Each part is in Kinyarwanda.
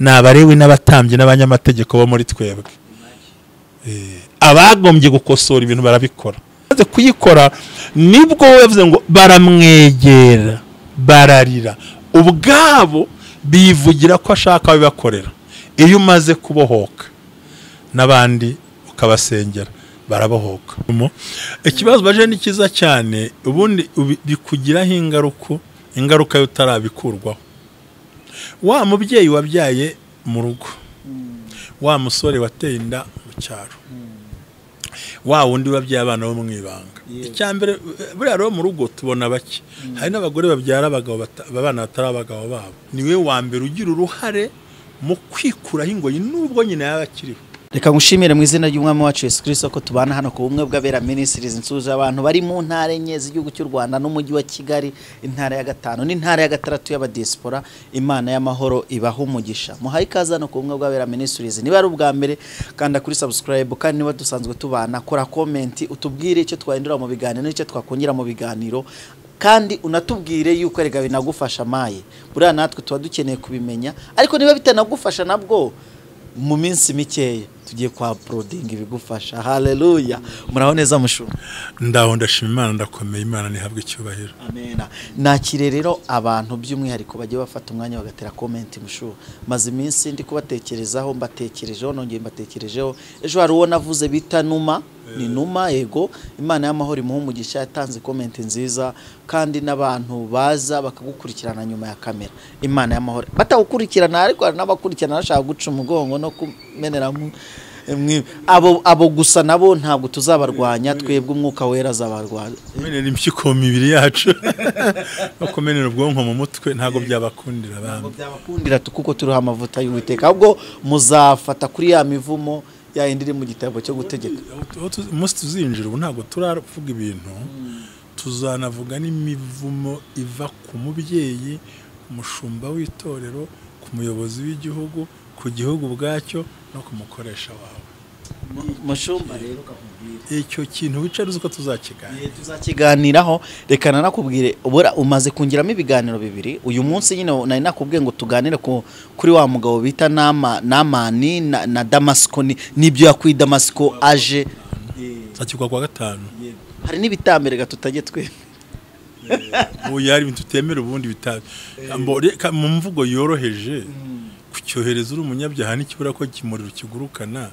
Ni abarewi n'abatambyi n'abanyamategeko bo muri twebwe. Abagombye gukosora ibintu barabikora. Maze kuyikora nibwo yavuze ngo baramwegera bararira ubwabo bivugira ko ashaka abibakorera. Iyo umaze kubohoka n'abandi ukabasengera barabohoka. Ikibazo baje ni cyiza cyane, ubundi bikugiraho ingaruka utarabikurwaho. Wa mubyeyi wabyaye mu rugo, wa musore wateye inda mu cyaro, wa wundi wabyaye abana bo mu ibanga. Icyambere buriya rero mu rugo tubona bake, hari n'abagore babyara abagabo abana batari abagabo babo. Niwe wa mbere ugira uruhare mu kwikuraho ingoyi nubwo nyina yaba akiriho. Reka ngushimire mu izina ry'Umwami wacu Yesu Kristo ko tubana hano ku bumwe bw'abera ministries, nsuza abantu bari mu ntara enye z'igihugu cy'u Rwanda n'umujyi wa Kigali, intara ya gatanu n'intara ya gatandatu y'abadiaspora. Imana y'amahoro ibaha umugisha. Muhaye ikaze hano ku bumwe bw'abera ministries. Niba ari ubwa mbere kanda kuri subscribe, kandi niba dusanzwe tubana kora comment utubwire icyo twahindura mu biganiro n'icyo twakongera mu biganiro, kandi unatubwire yuko erega binagufasha maye. Buriya natwe tuba dukeneye kubimenya, ariko niba bitanagufasha nabwo mu minsi mikeya tugiye kwa uploading ibigufasha. Haleluya. Muraho neza mushumba? Ndaho ndashima Imana, ndakomeye. Imana nihabwe icyubahiro. Amen. Nakire rero abantu by'umwihariko bagiye bafata umwanya bagatera comment mushumba. Maze iminsi ndi kubatekerezaho, mbatekerejeho, nongeye mbatekerejeho. Ejo hari uwo navuze bita Numa, ni Numa yego. Imana y'amahoro imuhe umugisha, yatanze comment nziza, kandi n'abantu baza bakagukurikirana nyuma ya kamera. Imana y'amahoro batagukurikirana, ariko hari n'abakurikirana bashaka guca umugongo no kumenera abo gusa nabo ntabwo tuzabarwanya, twebwe umwuka wera azabarwanya. Kumenera impyiko mu mibiri yacu no kumenera ubwonko mu mutwe ntabwo byabakundira abantu. Ntabwo byabakundira kuko turiho amavuta y'Uwiteka. Ahubwo muzafata kuri ya mivumo ya indi iri mu gitabo cyo gutegeka. Umunsi tuzinjira ubu ntabwo turavuga ibintu, tuzanavuga n'imivumo iva ku mubyeyi, umushumba w'itorero, ku muyobozi w'igihugu, ku gihugu ubwacyo no ku mukoresha wawe. Mushumba rero kakubwire icyo kintu wicara uzi ko tuzakiganira. Tuzakiganiraho. Reka nanakubwire, ubura umaze kungiramo ibiganiro bibiri uyu munsi. Nyine nari nakubwiye ngo tuganire kuri wa mugabo bita Namani na Damasiko, n'ibyo yakuye Damasiko aje zakigwa kwa gatanu. Hari n'ibitambere tutajye twe ubu yari ibintu tutemera ubundi bitabi mu mvugo yoroheje. Kucyohereza uri umunyabyaha n'ikibura ko kimuriro kigurukana.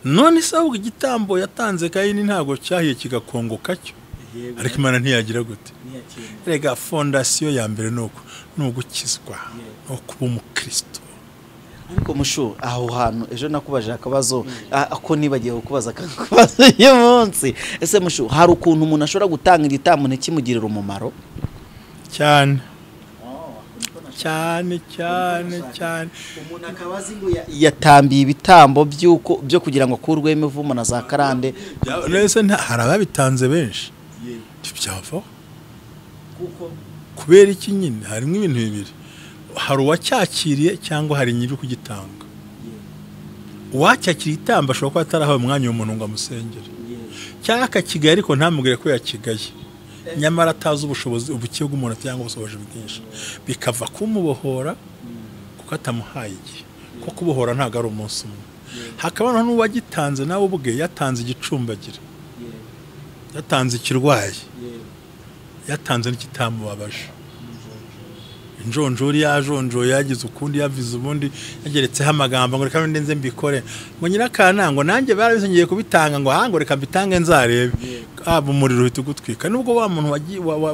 None se ahubwo igitambo yatanze Kayini ntabwo cyahiye kigakongoka cyo? Ariko Imana ntiyagira gute? Rega fondasiyo ya mbere nuko nugukizwa no kuba umukristo. Ariko mushu aho hantu ejo nakubaje akabazo ako nibagiye kukubaza akabazo uyu munsi. Ese mushu hari ukuntu umuntu ashobora gutanga igitambo ntikimugirire umumaro? Cyane cyane cyane cyane. Umuntu akabazi ngo yatambiye ibitambo byuko byo kugira ngo akurwe imivumo na za karande. Nese hari ababitanze benshi byava kuko kubera iki nyine harimo ibintu bibiri, hari uwacyakiriye cyangwa hari nyiri kugitanga. Uwacyakiriye itamba ashobora kuba atarahawe umwanya w'umuntu ngo amusengere, cyangwa akakigaye ariko ntamubwire ko yakigaye, nyamara atazi ubushobozi ubuke bw'umuntu cyangwa ubushobozi bwinshi, bikava kumubohora kuko atamuhaye igihe. Kuko kubohora ntabwo ari umunsi umwe. Hakaba n'uwagitanze nawe ubwe yatanze igicumbagira, yatanze ikirwaye, yatanze n'ikitamubabaje. Injonjori yajonjoye yagize ukundi yavize ubundi yageretseho amagambo ngo reka ndenze mbikore, ngo nyirakana ngo nanjye barabisengeye kubitanga ngo hango reka mbitange nzarebe. Aba umuriro uhita ugutwika. Nubwo wa muntu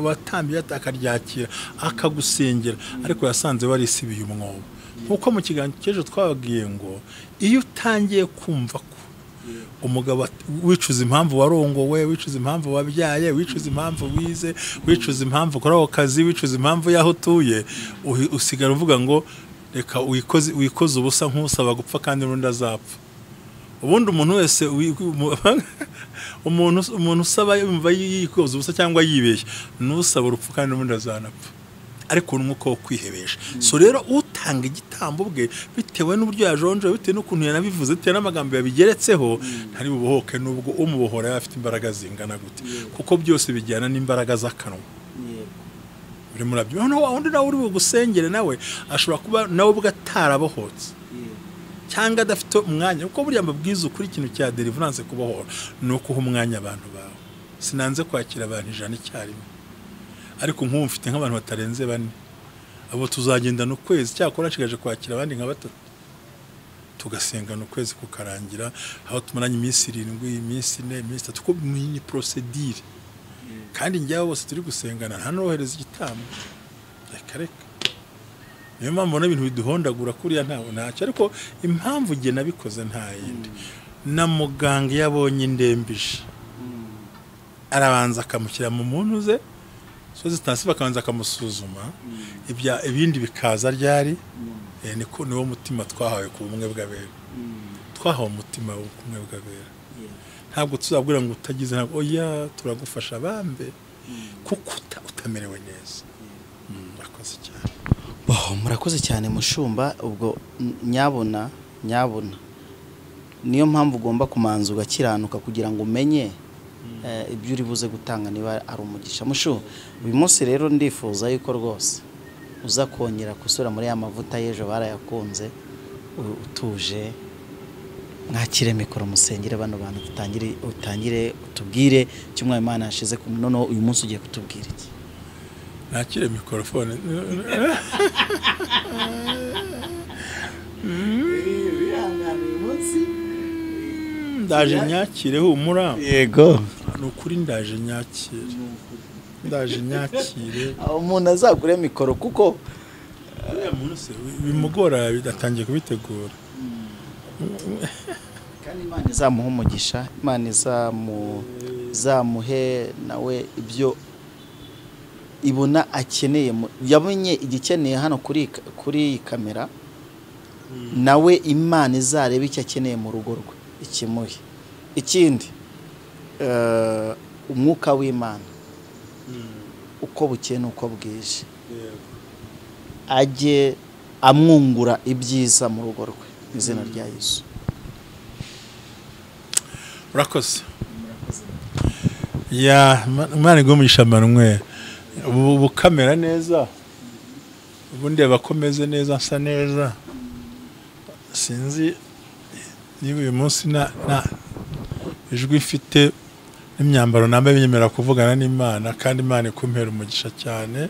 watambiye atakaryakira akagusengera, ariko yasanze warisibiye umwobo. Nkuko mu kiganiro cy'ejo twababwiye ngo iyo utangiye kumva ko umugabo wicuza impamvu warongowe, wicuza impamvu wabyaye, wicuza impamvu wize, wicuza impamvu ukora ako kazi, wicuza impamvu yaho utuye, usigara uvuga ngo reka wikoze ubusa nk'usaba gupfa kandi n'undi azapfa. Ubundi umuntu wese umuntu usaba yumva yikoze ubusa cyangwa yibeshya n'usaba urupfu kandi n'undi azanapfa. Ariko n'umwuka wo kwihebesha. So rero utanga igitambo bwe bitewe n'uburyo yajonje, bitewe n'ukuntu yanabivuze, bitewe n'amagambo yabigeretseho, ntari bubohoke nubwo umubohora afite imbaraga zingana gute, kuko byose bijyana n'imbaraga z'akanwa. Urimo urabyumva? Noneho undi nawe uri bugusengere nawe ashobora kuba nawe ubwe atarabohotse cyangwa adafite umwanya, kuko buriya mbabwiza ukuri, ikintu cya deliverance, kubohora, ni ukuha umwanya abantu bawe. Sinanze kwakira abantu 100 icyarimwe, ariko nk'ubu mfite nk'abantu batarenze bane, abo tuzagendana ukwezi. Cyakora nshigaje kwakira abandi nka batatu, tugasengana ukwezi kukarangira, aho tumaranye iminsi 7, iminsi 4, iminsi 3, kuko ni procedure. Kandi njyewe bose turi gusengana nta n'uwohereza igitambo, reka reka. Niyo mpamvu ubona ibintu biduhondagura kuriya, ntawe ntacyo. Ariko impamvu njye nabikoze nta yindi, na muganga iyo abonye indembije arabanza akamushyira mu muntu ze so zitansi, bakabanza akamusuzuma, ibya ibindi bikaza ryari. Niko niwo mutima twahawe ku bumwe bw'abera. Twahawe umutima w'ubumwe bw'abera. Ntabwo tuzabwira ngo utagize, ntabwo, oya, turagufasha bambe kuko utamerewe neza. Murakoze cyane. Oh, murakoze cyane mushumba. Ubwo nyabona nyabona niyo mpamvu ugomba kumanza ugakiranuka kugira ngo umenye ibyo uri buze gutanga niba ari umugisha. Mushu, uyu munsi rero ndifuza yuko rwose uza kongera gusura muri ya mavuta y'ejo, barayakunze. Utuje mwakire mikoro, musengere bano bantu, dutangire, utangire utubwire icyo Umwami Imana yashize ku noneho uyu munsi ugiye kutubwira iki? Nakire mikorofone. Ndaje nyakire, humura. Yego. Ni ukuri, ndaje nyakire, ndaje nyakire. Aho umuntu azagure mikoro kuko Uriya muntu se bimugora, bidatangiye kubitegura. Kandi Imana izamuha umugisha, Imana izamuhe nawe ibyo ibona akeneye, yabonye igikeneye hano kuri iyi kamera, nawe Imana izarebe icyo akeneye mu rugo rwe ikimuhe. Ikindi, umwuka w'Imana uko bukeye n'uko bwije ajye amwungura ibyiza mu rugo rwe, mu izina rya Yesu. Urakoze. Ya Imana iguhe umugisha. Manuel, ubu bukamera neza, ubu ndeba ko meze neza, nsa neza. Sinzi niba uyu munsi na ijwi mfite n'imyambaro nambaye binyemera kuvugana n'Imana, kandi Imana ikumpera umugisha cyane.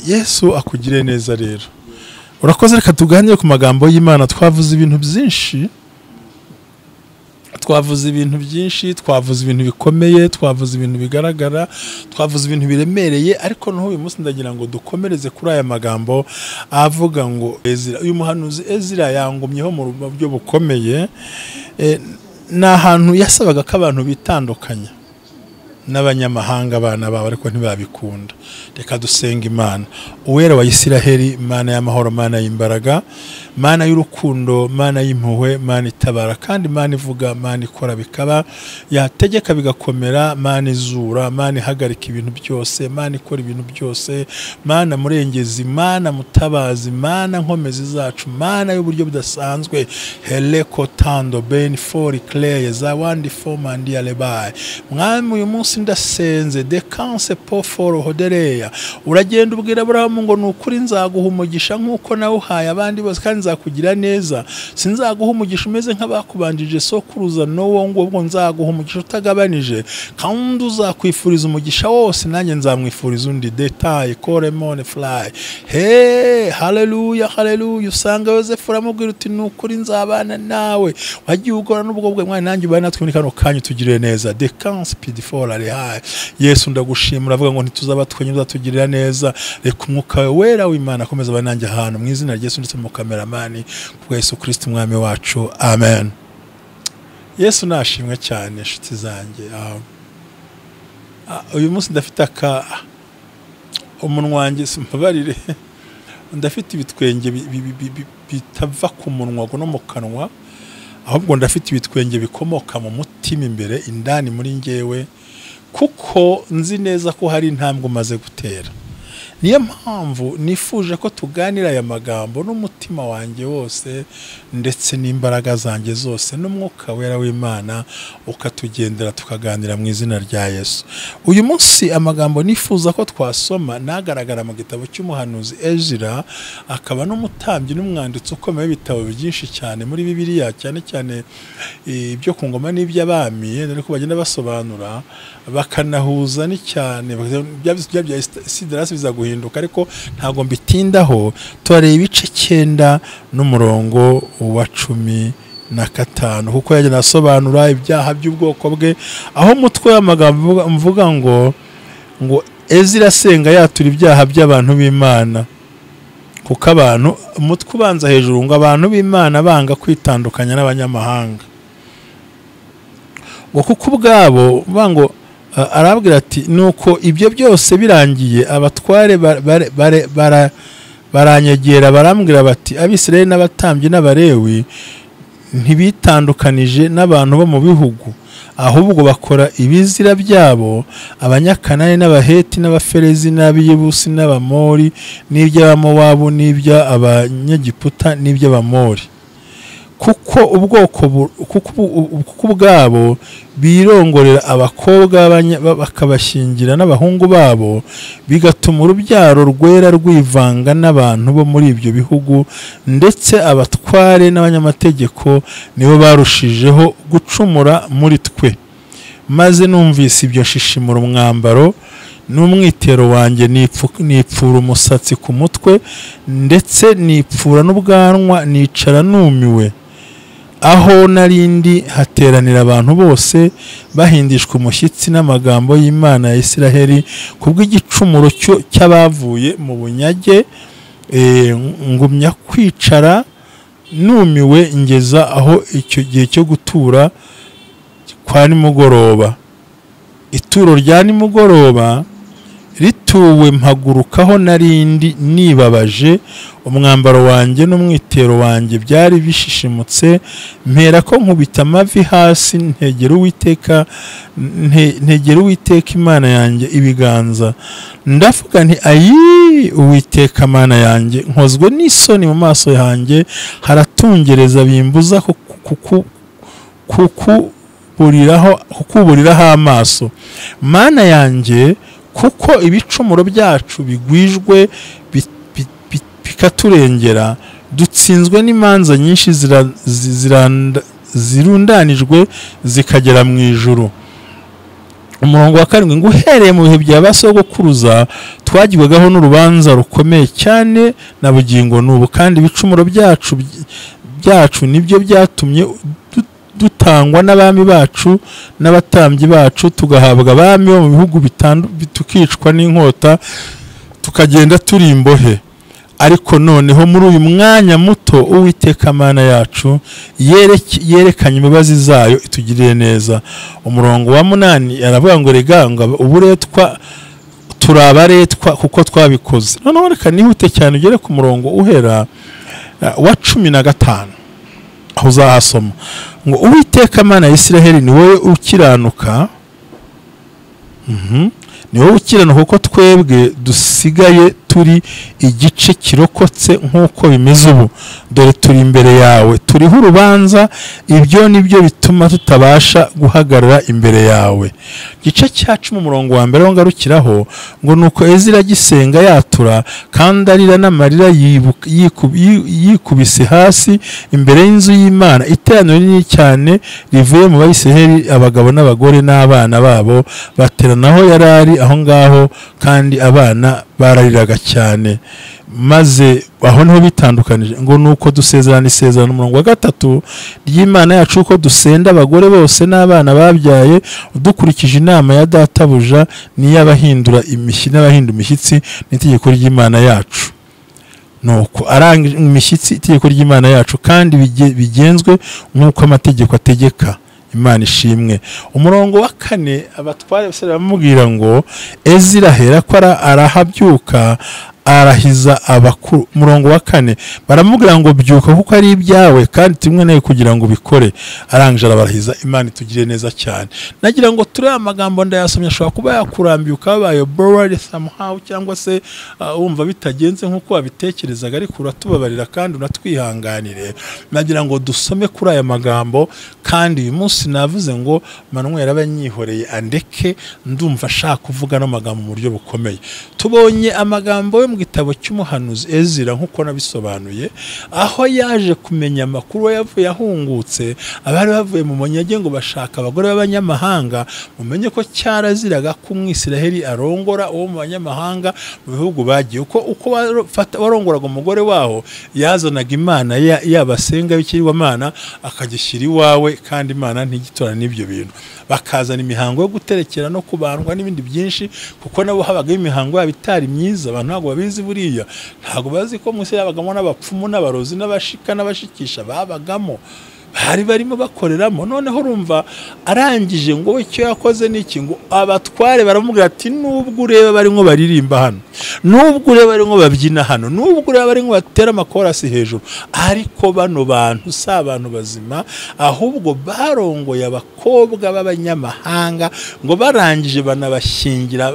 Yesu akugire neza. Rero urakoze, reka tuganire ku magambo y'Imana. Twavuze ibintu byinshi, twavuze ibintu byinshi, twavuze ibintu bikomeye, twavuze ibintu bigaragara, twavuze ibintu biremereye, ariko n'uyu uyu munsi ndagira ngo dukomereze kuri aya magambo avuga ngo Ezira, uyu muhanuzi Ezira yangumyeho mu buryo bukomeye. Ni ahantu yasabaga ko abantu bitandukanya n'abanyamahanga, abana babo, ariko ntibabikunda. Reka dusenga Imana. Uwera wa Isiraheli, Mana y'amahoro, Mana y'imbaraga, Mana y'urukundo, Mana y'impuhwe, Mana itabara, kandi Mana ivuga, Mana ikora bikaba, yategeka bigakomera, Mana izura, Mana ihagarika ibintu byose, Mana ikora ibintu byose, Mana murengezi, Mana mutabazi, Mana nkomezi zacu, Mana y'uburyo budasanzwe, heleko tando ben fori clay za wandi fomandi alebai. Mwami, uyu munsi ndasenze dekanse poforo hodereya. Uragenda ubwira Aburahamu ngo: "Ni ukuri nzaguha umugisha nk'uko nawuhaye abandi bose, kandi nzakugira neza. Sinzaguha umugisha umeze nk'abakubanjije, sokuruza n'uwo ngubwo, nzaguha umugisha utagabanije, kandi uzakwifuriza umugisha wose nanjye nzamwifuriza undi." Detaye koremone fly he, haleluya, haleluya. Usanga Yosefu uramubwira uti: "Ni ukuri nzabana nawe." Wagiye ugora n'ubwo bwe, mwana, nanjye ubane natwe muri kano kanya, utugirire neza. Dekanse pidifora rehaye. Yesu, ndagushima. Uravuga ngo ntituzaba twenyine, uzatugirira neza. Reka umwuka wawe wera w'Imana akomeza abane nanjye ahantu, mu izina rya Yesu, ndetse mu kameramani, kubwa Yesu Kristo umwami wacu, amen. Yesu nashimwe cyane. Inshuti zanjye, uyu munsi ndafite aka umunwa wanjye, simbabarire, ndafite ibitwenge bitava ku munwa no mu kanwa, ahubwo ndafite ibitwenge bikomoka mu mutima imbere indani muri njyewe, kuko nzi neza ko hari intambwe umaze gutera. Niyo mpamvu nifuje ko tuganira aya magambo n'umutima wanjye wose ndetse n'imbaraga zanjye zose n'umwuka wera w'Imana ukatugendera tukaganira mu izina rya Yesu. Uyu munsi amagambo nifuza ko twasoma nagaragara mu gitabo cy'umuhanuzi Ezira, akaba n'umutambyi n'umwanditsi ukomeye w'ibitabo byinshi cyane muri Bibiliya, cyane cyane ibyo ku ngoma n'iby'abami, ariko bagenda basobanura bakanahuza ni cyane bya Sidrasi biza guhinduka, ariko ntago mbitindaho. Turareba ibice 9 n'umurongo wa 15, kuko yagenda asobanura ibyaha by'ubwoko bwe, aho umutwe w'amagambo mvuga ngo Ezira asenga yatura ibyaha by'abantu b'Imana. Kuko abantu umutwe ubanza hejuru ngo abantu b'Imana banga kwitandukanya n'abanyamahanga, ngo kuko ubwabo bango arabwira ati nuko ibyo byose birangiye abatware baranyegera barambwira bati Abisirayeli n'abatambyi n'Abalewi ntibitandukanije n'abantu bo mu bihugu, ahubwo bakora ibizira byabo, Abanyakanani n'Abaheti n'Abaferezi n'Abiyebusi n'Abamori n'iby'Abamowabu n'iby'Abanyegiputa n'iby'Abamori, kuko ubwoko kuko ubwabo birongorera abakobwa bakabashyingira n'abahungu babo, bigatuma urubyaro rwera rwivanga n'abantu bo muri ibyo bihugu, ndetse abatware n'abanyamategeko nibo barushijeho gucumura muri twe. Maze numvise ibyo nshishimura umwambaro n'umwitero wanjye, nipfura umusatsi ku mutwe, ndetse nipfura n'ubwanwa, nicara numiwe. Aho narindi hateranira abantu bose bahindishwa umushyitsi n'amagambo y'Imana ya Isiraheli kubw'igicumuro cy'abavuye mu bunyage. Ngumya kwicara numiwe ngeza aho icyo gihe cyo gutura kwa nimugoroba. Ituro rya nimugoroba rituwe mpagurukaho narindi nibabaje, umwambaro wanjye n'umwitero wanjye byari bishishimutse, mpera ko nkubita amavi hasi ntegera Uwiteka Imana yanjye ibiganza, ndavuga nti ayi Uwiteka Mana yanjye, nkozwe n'isoni mu maso yanjye haratungereza, bimbuza kukuburiraho amaso. Mana yanjye, kuko ibicumuro byacu bigwijwe bikaturengera, dutsinzwe n'imanza nyinshi zirundanijwe zikagera mu ijuru. Umurongo wa 7 ngo uhereye mu bihe bya basogokuruza twagibwagaho n'urubanza rukomeye cyane na bugingo n'ubu, kandi ibicumuro byacu nibyo byatumye dutangwa n'abami bacu n'abatambyi bacu, tugahabwa abami bo mu bihugu tukicwa n'inkota, tukagenda turi imbohe. Ariko noneho muri uyu mwanya muto Uwiteka Mana yacu yerekanye imbabazi zayo itugiriye neza. Umurongo wa 8 aravuga ngo rega ngo uburetwa turabaretwa kuko twabikoze. Noneho reka nihute cyane ugere ku murongo uhera wa 15 aho uzahasoma ngo Uwiteka Mana ya Isiraheli ni wowe ukiranuka, ni wowe ukiranuka kuko twebwe dusigaye turi igice kirokotse nk'uko bimeze ubu, dore turi imbere yawe turiho urubanza, ibyo nibyo bituma tutabasha guhagarara imbere yawe. Gice cya 10 umurongo wa mbere ngarukiraho ngo nuko Ezira gisenga yatura kandi arira n'amarira yikubise hasi imbere y'inzu y'Imana, iteraniro rinini cyane rivuye mu Bayisiraheli, abagabo n'abagore n'abana babo bateranaho yari ari aho ngaho, kandi abana barariraga cyane. Maze aho niho bitandukanije ngo nuko dusezerana isezerano umurongo wa 3 ry'Imana yacu uko dusenda abagore bose n'abana babyaye dukurikije inama ya databuja n'iy'abahindura n'abahinda imishyitsi n'itegeko ry'Imana yacu. Nuko aranga imishyitsi itegeko ry'Imana yacu kandi bigenzwe nk'uko amategeko ategeka. Imana ishimwe. Umurongo wa 4 abatware bose baramubwira ngo Ezira ahera ko arahabyuka Arahiza abakuru. Murongo wa 4 baramubwira ngo byuka kuko ari ibyawe kandi tumwe nawe kugira ngo ubikore. Arangije arabarahiza. Imana itugire neza cyane. Nagira ngo turi amagambo ndayasomye, ashobora kuba yakurambiye ukabaye bored somehow, cyangwa se wumva bitagenze nkuko wabitekerezaga, ariko uratubabarira kandi unatwihanganire. Nagira ngo dusome kuri aya magambo, kandi uyu munsi navuze ngo Manuel abanyihoreye andeke, ndumva ashaka kuvuga no magambo mu buryo bukomeye. Tubonye amagambo yo mu gitabo cy'umuhanuzi Ezira nkuko nabisobanuye, aho yaje kumenya amakuru yavuye ahungutse abari bavuye mu munyage ngo bashaka abagore b'abanyamahanga. Mumenye ko cyaraziraga ko Umwisiraheli arongora uwo mu banyamahanga mu bihugu bagiye, uko warongoraga umugore waho yazanaga Imana yabasenga b'ikirwamana akagishyira iwawe, kandi Imana ntigitora n'ibyo bintu. Bakazana imihango yo guterekera no kubandwa n'ibindi byinshi, kuko nabo habaga imihango yabo itari myiza. Abantu ntabwo babizi, buriya ntabwo bazi ko munsi yabagamo n'abapfumu n'abarozi n'abashika n'abashikisha babagamo, bari barimo bakoreramo. Noneho urumva arangije ngo icyo yakoze niki, ngo abatware baramubwira ati nubwo ureba barimo baririmba hano, nubwo ureba barimo babyina hano, nubwo ureba barimo batera amakorasi hejuru, ariko bano bantu si abantu bazima, ahubwo barongoye abakobwa b'abanyamahanga, ngo barangije banabashyingira,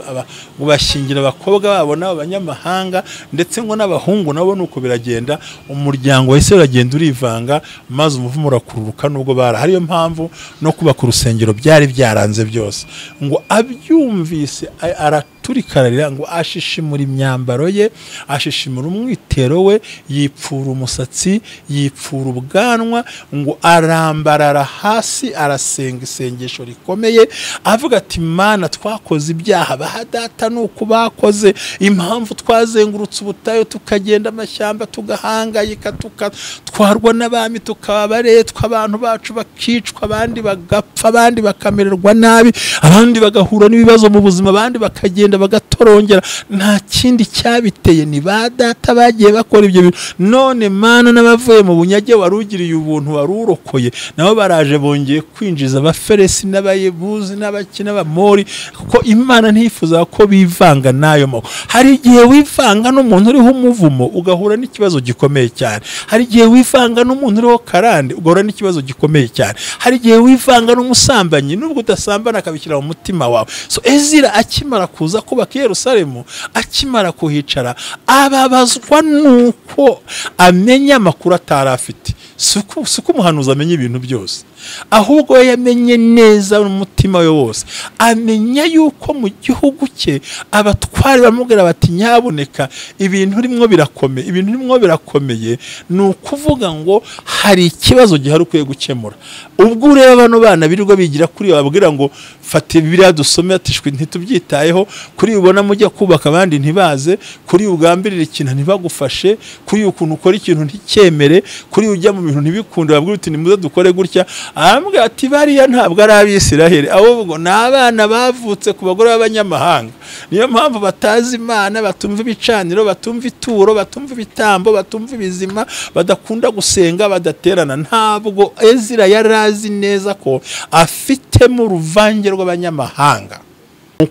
ngo bashyingira abakobwa babo n'abanyamahanga, ndetse ngo n'abahungu nabo. Nuko biragenda, umuryango wese uragenda urivanga, maze umuvumo kururuka nubwo bara. Hariyo mpamvu no kubaka urusengero byari byaranze byose. Ngo abyumvise araturikararira, ngo ashishimura imyambaro ye, ashishimura umwitero we, yipfura umusatsi, yipfura ubwanwa, ngo arambarara hasi, arasenga isengesho rikomeye avuga ati Mana twakoze ibyaha, ba data nuko bakoze, impamvu twazengurutse ubutayu tukagenda amashyamba tugahangayika, tukatwarwa n'abami, tukabaretwa, abantu bacu bakicwa, abandi bagapfa, abandi bakamererwa nabi, abandi bagahura n'ibibazo mu buzima, abandi bakagenda bagatorongera, nta kindi cyabiteye ni ba data bagiye bakora ibyo bintu. None Mana n'abavuye mu bunyage warugiriye ubuntu warurokoye, nabo baraje bongeye kwinjiza abaferesi n'abayebuzi n'abaki n'abamori, kuko Imana ntiyifuza ko bivanga nayo moko. Hari igihe wivanga n'umuntu uriho umuvumo ugahura n'ikibazo gikomeye cyane. Hari igihe wivanga n'umuntu uriho karande ugahura n'ikibazo gikomeye cyane. Hari igihe wivanga n'umusambanyi nubwo udasambana akabishyira mu mutima wawe. So Ezira akimara kuza kubaka Yerusalemu, akimara kuhicara, ababazwa nuko amenya amakuru atarafite. Suko umuhanuzi amenya ibintu byose, ahubwo yamenye neza n'umutima we wose, amenya yuko mu gihugu cye abatware bamubwira bati nyaboneka ibintu rimwo birakomeye, ibintu rimwo birakomeye. Ni ukuvuga ngo hari ikibazo gihari ukwiye gukemura. Ubwo ureba bano bana birirwa bigira kuri bababwira ngo fata Bibiliya dusome, atishwe ntitubyitayeho, kuri ubona mujya kubaka abandi ntibaze, kuri ugambirira ikintu ntibagufashe, kuri ukuntu ukora ikintu nticyemere, kuri ujya mu bintu ntibikunde babwira uti nimuze dukore gutya. Arambwira ati bariya ntabwo ari Abisiraheli, ahubwo ni abana bavutse ku bagore b'abanyamahanga, niyo mpamvu batazi Imana, batumva ibicaniro, batumva ituro, batumva ibitambo, batumva ibizima, badakunda gusenga, badaterana. Ntabwo Ezira yarazi neza ko afitemo uruvange rw'abanyamahanga.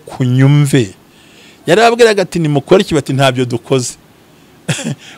Kunyumve yarababwiraga ati nimukore iki, bati ntabyo dukoze.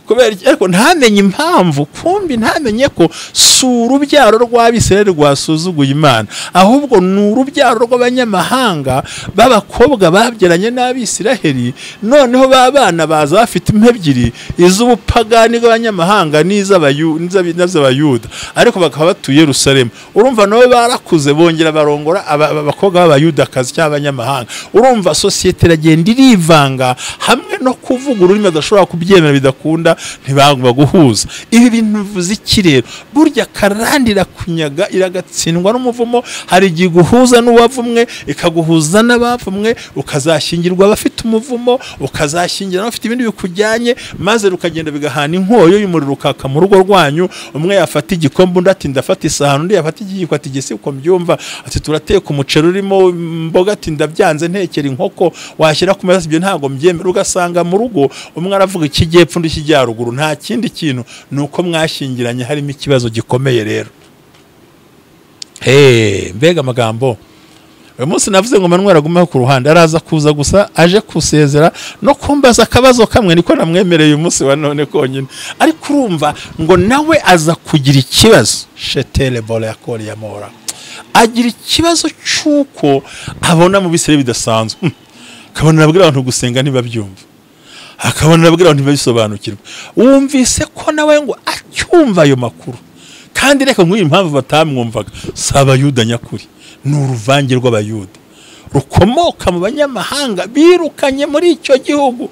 Kubera ariko ntamenye impamvu, kumbi ntamenye ko si urubyaro rw'Abisirayeli rwasuzuguye Imana, ahubwo ni urubyaro rw'abanyamahanga b'abakobwa babyaranye n'Abisiraheli. Noneho b'abana baza bafite impu ebyiri, iz'ubupagani bw'abanyamahanga n'iz'Abayuda, ariko bakaba batuye Yerusalemu. Urumva nabo barakuze bongera barongora abakobwa b'Abayudakazi cyangwa abanyamahanga. Urumva sosiyete iragenda irivanga, hamwe no kuvuga ururimi badashobora kubyemera bidakunda, ntibagomba guhuza. Ibi bintu bivuze iki rero? Burya karandira kunyaga iragatsindwa n'umuvumo. Hari igihe guhuza n'uwavumwe, ikaguhuza n'abavumwe, ukazashyingirwa abafite umuvumo, ukazashyingira n'abafite ibindi bikujyanye, maze rukagenda bigahana inkoyo y'umuriro ukaka mu rugo rwanyu. Umwe yafata igikombe, undi ati ndafata isahani, undi yafata igiyiko ati gese uko mbyumva, ati turateka umuceri urimo imboga, ati ndabyanze ntekera inkoko, washyira ku meza ibyo ntabwo mbyemera. Ugasanga mu rugo umwe aravuga ikijyepfo undi ikijyaruguru, nta kindi kintu nuko mwashyingiranye harimo ikibazo gikomeye. Rero mbega amagambo. Uyu munsi navuze ngo Manuel agumeho ku ruhande, araza kuza gusa aje kusezera no kumbaza akabazo kamwe, niko namwemereye uyu munsi wa none konyine. Ariko urumva ngo nawe aza kugira ikibazo, shetele bole yakori ya mora, agira ikibazo cy'uko abona mu Bisirayeli bidasanzwe. Akabona abwira abantu gusenga ntibabyumva, akabona abwira abantu ntibabisobanukirwa. Wumvise ko nawe ngo acyumva ayo makuru, kandi reka nk'uyu impamvu batamwumvaga, si Abayuda nyakuri, ni uruvange rw'Abayuda rukomoka mu banyamahanga birukanye muri icyo gihugu,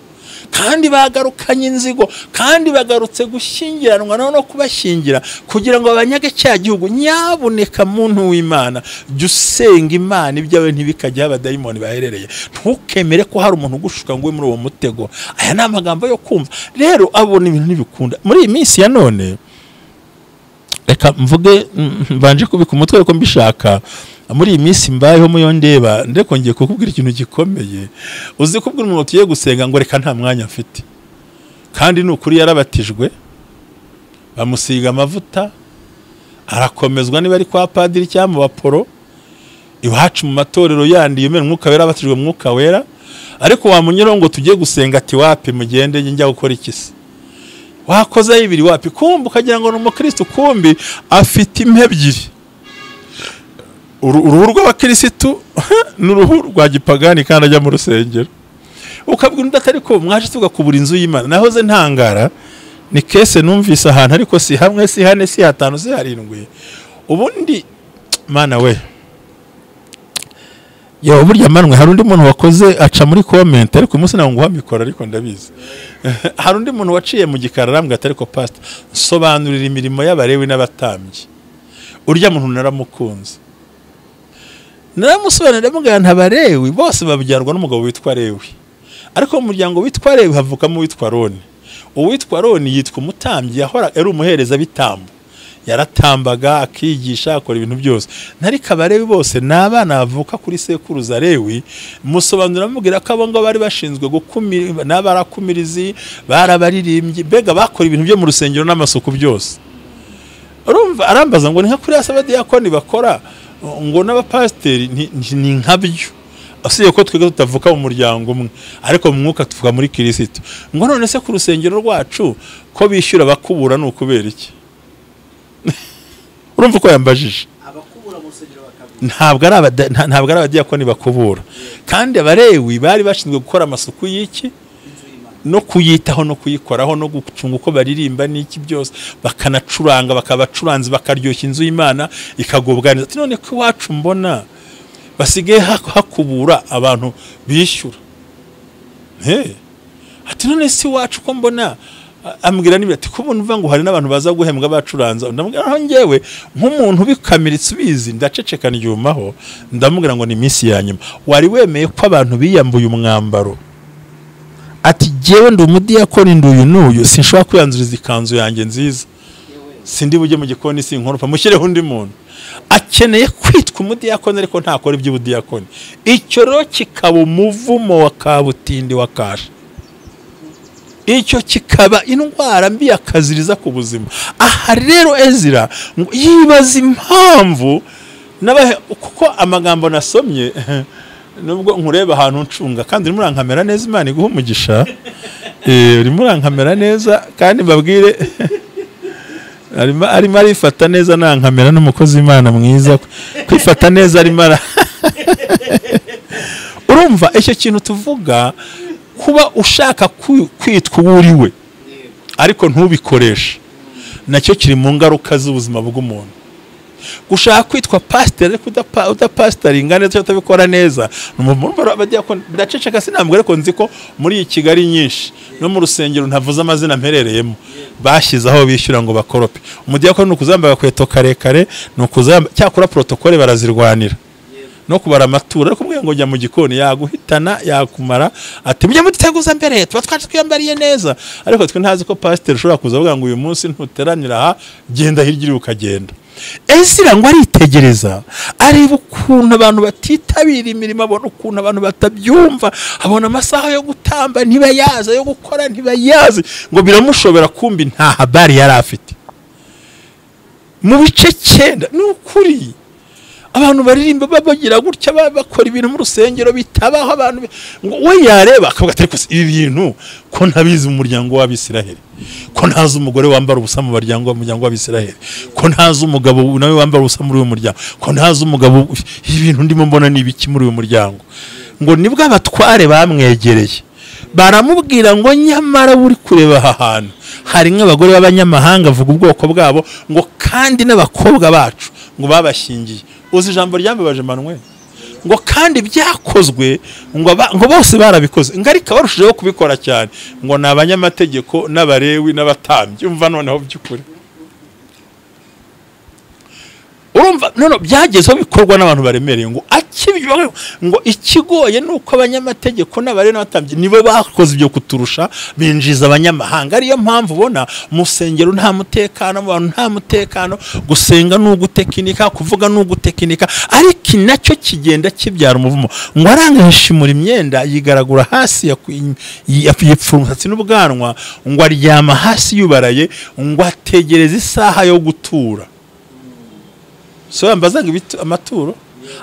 kandi bagarukanye inzigo, kandi bagarutse gushyingiranwa no kubashyingira kugira ngo abanyage cya gihugu. Nyabuneka muntu w'Imana, jya usenga Imana ibyawe ntibikajya abadayimoni baherereye. Ntukemere ko hari umuntu ugushuka ngo ube muri uwo mutego. Aya ni amagambo yo kumva. Rero abona ibintu ntibikunda muri iyi minsi ya none. Reka mvuge mbanje kubika umutwe ariko mbishaka. Muri iyi minsi mbayeho muyo ndeba, ndeko ngiye kukubwira ikintu gikomeye. Uzi kubwira umuntu tugiye gusenga ngo reka nta mwanya mfite, kandi ni ukuri yarabatijwe, bamusiga amavuta, arakomezwa niba ari kwa padiri cyangwa mu baporo iwacu mu matorero yandi yemera umwuka wera, abatijwe umwuka wera. Ariko wamunyuraho ngo tugiye gusenga ati wapi, mugende njya gukora iki se, wakoze ibiri wapi, kumbi ukagira ngo ni umukristo, kumbi afite impe ebyiri, uruhu rw'abakirisitu n'uruhu rwa gipagani, kandi ajya mu rusengero. Ukabwira undi atari ko mwaje tugakubura inzu y'Imana. Nahoze ntangara, ni kese numvise ahantu, ariko si hamwe, si hane, si hatanu, si harindwi. Ubundi Mana we, yo burya manwe hari undi muntu wakoze aca muri comment, ariko umunsi nawe nguha mikoro ariko ndabizi. Hari undi muntu waciye mu gikara arambwira ati ariko pastor, sobanurira imirimo y'Abalewi n'abatambyi. Urya muntu naramukunze, naramusobanurira ndamubwira nti Abalewi bose babyarwa n'umugabo witwa Lewi, ariko mu muryango witwa Lewi havukamo uwitwa Aroni. Uwitwa Aroni yitwa umutambyi, yahora ari umuhereza bitambo, yaratambaga, akigisha, akora ibintu byose. Ariko Abalewi bose ni abana bavuka kuri sekuruza Lewi. Musobanurira amubwira ko abo ngabo bari bashinzwe gukumira, n'abarakumirizi, barabaririmbyi, mbega bakora ibintu byo mu rusengero n'amasuku byose. Urumva arambaza ngo ni nka kuriya abadiyakoni bakora, ngo n'abapasiteri ni nkabyo, usibye ko twebwe tutavuka mu muryango umwe, ariko mu mwuka tuvuka muri Kristo. Ngo none se ku rusengero rwacu ko bishyura abakubura ni ukubera iki? Urumva uko yambajije? Abakubura mu rusengero bakabura Ntabwo ari abadiyakoni bakubura, kandi Abalewi bari bashinzwe gukora amasuku y'iki no kuyitaho no kuyikoraho no gucunga uko baririmba n'iki byose, bakanacuranga, bakabacuranzi, bakaryoshya inzu y'Imana ikagubwa neza. None ko iwacu mbona basigaye hakubura abantu bishyura, ati none si iwacu ko mbona ambwira niba ati kubona uvuga ngo hari n'abantu baza guhembwa bacuranza. Ndamubwira aho ngewe nk'umuntu ubikamiritse ubizi, ndaceceka ndyumaho, ndamubwira ngo ni iminsi ya nyuma. Wari wemeye ko abantu biyambuye umwambaro? Ati jyewe ndi umudiyakoni, ndi uyu n'uyu, sinshobora kwiyanzuriza ikanzu yanjye nziza, sindi bujye mu gikoni, sinkoropa, mushyireho undi muntu. Akeneye kwitwa umudiyakoni ariko ntakora iby'ubudiyakoni. Icyo rero kikaba umuvumo wa kabutindi wa kasha, icyo kikaba indwara mbi yakaziriza ku buzima. Aha rero Ezira yibaza impamvu, kuko amagambo nasomye nubwo nkureba ahantu ncunga, kandi urimo urankamera neza, Imana iguhe umugisha, urimo urankamera neza, kandi mbabwire arimo arifata neza, nankamera n'umukozi w'Imana mwiza, kwifata neza arimo ara urumva icyo kintu tuvuga, kuba ushaka kwitwa uwo uri we ariko ntubikoreshe, nacyo kiri mu ngaruka z'ubuzima bw'umuntu. Gushaka kwitwa pasiteri ariko udapasitaringa neza, utabikora neza, ndaceceka sinambwira, ariko nzi ko muri iyi Kigali nyinshi no mu rusengero ntavuze amazina mperereyemo, bashyize aho bishyura ngo bakorope. Umudiyakoni ni ukuzamba agakweto karekare, ni ukuzamba, cyakora protokole barazirwanira no kubara amaturo, ariko ubwiye ngo jya mu gikoni yaguhitana, yakumara, ati mujye muduteguza mbere, tuba twaje twiyambariye neza. Ariko twe ntazi ko pasiteri ushobora kuza avuga ngo uyu munsi ntuteranira aha, genda hirya ukagenda. Ezira ngo aritegereza, areba ukuntu abantu batitabira imirimo, abona ukuntu abantu batabyumva, abona amasaha yo gutamba ntibayazi, yo gukora ntibayazi, ngo biramushobera, kumbi nta habari yari afite. Mu bice 9 ni ukuri Abantu baririmba babagira gutya bakora ibintu mu rusengero bitabaho, abantu ngo we yareba akavuga ati ariko ibi bintu ko ntabizi mu muryango w'Abisiraheli, ko ntazi umugore wambara ubusa mu muryango w'Abisiraheli, ko ntazi umugabo nawe wambara ubusa muri uyu muryango, ko ntazi umugabo, ibintu ndimo mbona ni ibiki muri uyu muryango. Ngo nibwo abatware bamwegereye baramubwira ngo nyamara uri kureba aha hantu hari nk'abagore b'abanyamahanga, avuga ubwoko bwabo, ngo kandi n'abakobwa bacu ngo babashyingiye. Uzi ijambo ryambabaje Manuel, ngo kandi byakozwe ngo bose barabikoze, ngo ariko barushijeho kubikora cyane ngo ni abanyamategeko n'abarewi n'abatambyi. Umva noneho by'ukuri, urumva none byagezeho bikorwa n'abantu baremereye, ngo akibyo ngo ikigoye nuko abanyamategeko n'abarewi n'abatambyi nibo bakoze ibyo kuturusha, binjiza abanyamahanga. Ariyo mpamvu ubona mu rusengero nta mutekano, mu bantu nta mutekano, gusenga ni ugutekinika, kuvuga ni ugutekinika, ariko nacyo kigenda kibyara umuvumo. Ngo arangishimura imyenda yigaragura hasi, yipfura umusatsi n'ubwanwa, ngo aryama hasi yubaraye, ngo ategereza isaha yo gutura. So yambazaga amaturo,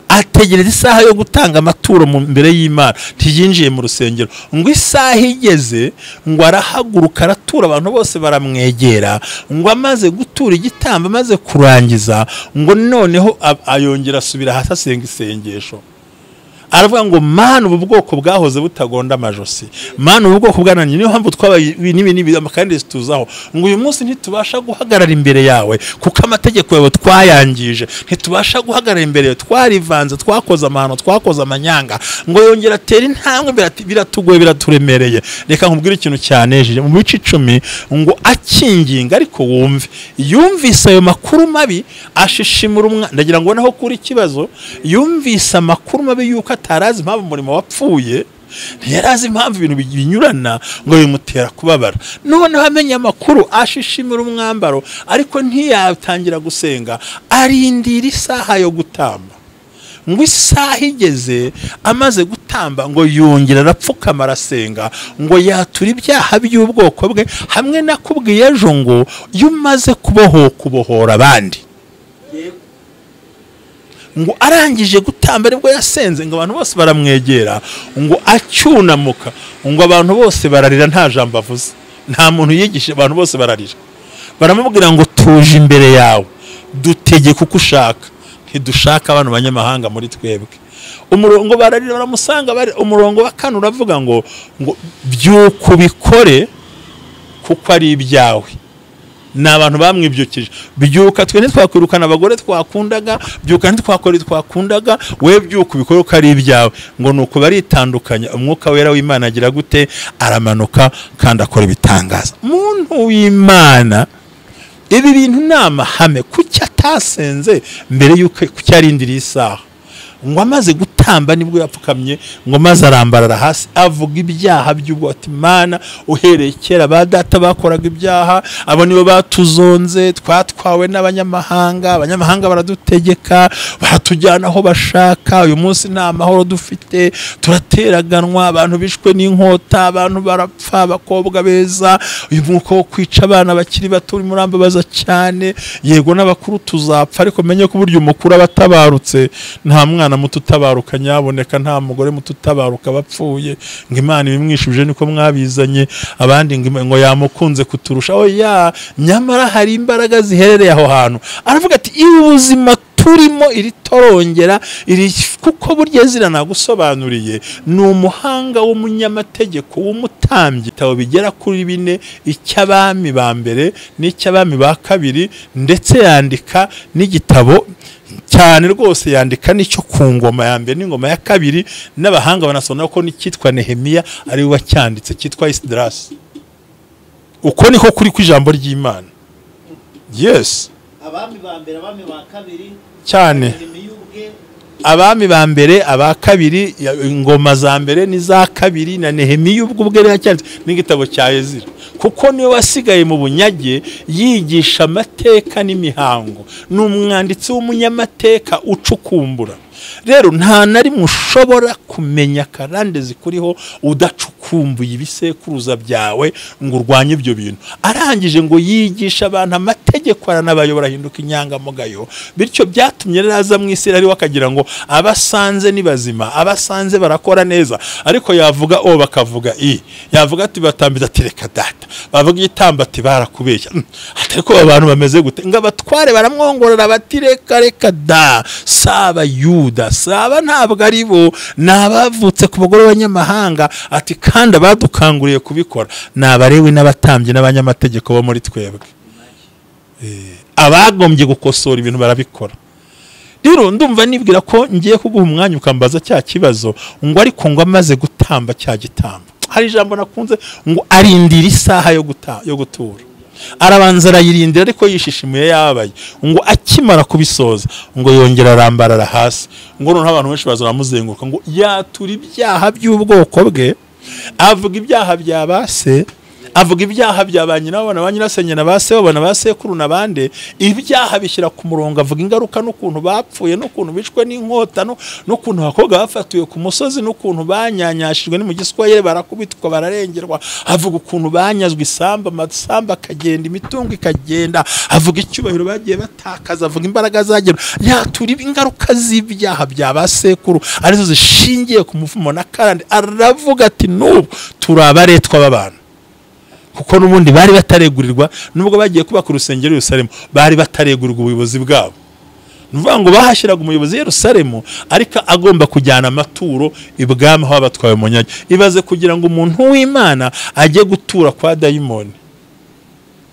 ategereza isaha yo gutanga amaturo mbere y'Imana, ntiyinjiye mu rusengero. Ngo isaha igeze ngo arahaguruka aratura, abantu bose baramwegera, ngo amaze gutura igitambo, amaze kurangiza, ngo noneho ayongera asubira hasi asenga isengesho. Aravuga ngo Mana, ubu bwoko bwahoze butagonda amajosi, Mana ubu bwoko bwananiye, niyo mpamvu twabaye n'ibi n'ibi kandi tuzaho, ngo uyu munsi ntitubasha guhagarara imbere yawe kuko amategeko yawe twayangije, ntitubasha guhagarara imbere yawe, twarivanze, twakoze amahano, twakoze amanyanga. Ngo yongera atera intambwe, biratugoye, biraturemereye. Reka nkubwire ikintu cyanejeje mu bice 10, ngo akinginga, ariko wumve, yumvise ayo makuru mabi ashishimura umwana. Ndagira ngo naho kuri ikibazo, yumvise amakuru mabi yuko atarazi impamvu umurimo wapfuye, ntiyarazi impamvu ibintu binyurana, ngo bimutera kubabara. Noneho amenya amakuru ashishimura umwambaro, ariko ntiyatangira gusenga, arindira isaha yo gutamba. Ngo isaha igeze amaze gutamba, ngo yongera arapfukama arasenga, ngo yatura ibyaha by'ubwoko bwe. Hamwe nakubwiye ejo ngo iyo umaze kubohora abandi, ngo arangije gutamba nibwo yasenze, ngo abantu bose baramwegera, ngo acyunamuka, ngo abantu bose bararira, nta jambo avuze, nta muntu yigisha, abantu bose bararira. Baramubwira ngo tuje imbere yawe, dutegeke uko ushaka, ntidushaka abantu banyamahanga muri twebwe. Umurongo bararira baramusanga, umurongo wa kane uravuga ngo byuko bikore kuko ari ibyawe. Ni abantu bamwibyukije, byuka twe ntitwakwirukana abagore twakundaga, byuka ntitwakora twakundaga, we byuka ubikore uko ari ibyawe. Ngo nuko baritandukanya, umwuka wera w'Imana agira gute? Aramanuka kandi akora ibitangaza. Muntu w'Imana, ibi bintu ni amahame. Kuki atasenze mbere yuko kuki arindiriye isaha? Ngo amaze gutamba nibwo yapfukamye, ngo maze arambarara hasi avuga ibyaha by'ubwo, ati Mana, uhereye kera ba data bakoraga ibyaha, abo nibo batuzonze, twatwawe n'abanyamahanga, abanyamahanga baradutegeka, baratujyana aho bashaka, uyu munsi nta mahoro dufite, turateraganwa, abantu bishwe n'inkota, abantu barapfa, abakobwa beza, uyu mwuka wo kwica abana bakiri bato uri murambabaza cyane, yego n'abakuru tuzapfa, ariko menye ko burya umukuru abatabarutse, nta mwana muto utabaruka nyaboneka, nta mugore muto utabaruka bapfuye, ngo Imana ibimwishuje niko mwabizanye, abandi ngo yamukunze kuturusha. Oya, nyamara hari imbaraga ziherereye aho hantu. Aravuga ati ubuzima turimo iri torongera iri, kuko burya Ezira nagusobanuriye ni umuhanga w'umunyamategeko w'umutambyi. Ibitabo bigera kuri 4, icy'abami ba mbere n'icy'abami ba kabiri, ndetse yandika n'igitabo cyane rwose, yandika n'icyo ku ngoma ya mbere n'ingoma ya kabiri, n'abahanga banasona ko n'icyitwa Nehemiya ari we wacyanditse, cyitwa Esdras. Uko niko kuri kw'ijambo ry'Imana. Yes, abami ba mbere, abami ba kabiri cyane, abami ba mbere, aba kabiri, ingoma za mbere n'iza kabiri, na Nehemiya ubwo ubwe yacyanditse n'igitabo cya Ezira, kuko niwe wasigaye mu bunyage yigisha amateka n'imihango, ni umwanditsi w'umunyamateka ucukumbura. Rero nta na rimwe ushobora kumenya karande zikuriho udacukumbura. ukumbuye ibisekuruza byawe ngo urwanye ibyo bintu. Arangije ngo yigisha abantu amategeko, aranabayobora, ahinduka inyangamugayo. Bityo byatumye rero aza mu Isiraheli akagira ngo abasanze ni bazima, abasanze barakora neza, ariko yavuga o bakavuga i, yavuga ati batambiza ati reka data, bavuga igitamba ati barakubeshya, ariko abantu bameze gute? Ngo abatware baramwongorera bati reka reka da, saba Yuda, saba ntabwo ari bo, nabavutse ku bagore b'abanyamahanga, ati kandi abadukanguriye kubikora nabarewe n'abatambyi n'abanyamategeko bo muri twebwe. Abagombye gukosora ibintu barabikora. Rero ndumva nibwira ko ngiye kuguha umwanya ukambaza cya kibazo, ngo ariko ngo amaze gutamba cya gitambo, hari ijambo nakunze ngo arindira isaha yo gutura. Arabanza arayirindira ariko yishishimuye yabaye, ngo akimara kubisoza ngo yongera arambarara hasi, ngo noneho abantu benshi baza bamuzenguruka, ngo yatura ibyaha by'ubwoko bwe, avuga ibyaha bya base, avuga ibyaha bya ba nyina babona ba nyirasenge na ba se babona ba sekuru nabande, ibyaha bishyira ku murongo, avuga ingaruka n'ukuntu bapfuye n'ukuntu bishwe n'inkota n'ukuntu abakobwa bafatiwe ku musozi n'ukuntu banyanyashijwe ni mu Giswahili barakubitwa bararengerwa, avuga ukuntu banyazwe isamba, amasamba akagenda, imitungo ikagenda, avuga icyubahiro bagiye batakaza, avuga imbaraga zagera, yatura ingaruka z'ibyaha bya ba sekuru arizo zishingiye ku muvumo na karande. Aravuga ati n'ubu turabaretwa b'abantu, kuko n'ubundi bari bataregurirwa, nubwo bagiye kubaka urusengero i Yerusalemu bari bataregurirwa ubuyobozi bwabo. Nuvuga ngo bahashyiraga umuyobozi i Yerusalemu ariko agomba kujyana amaturo ibwami aho abatwaye mu nyage. Ibaze kugira ngo umuntu w'Imana ajye gutura kwa dayimoni,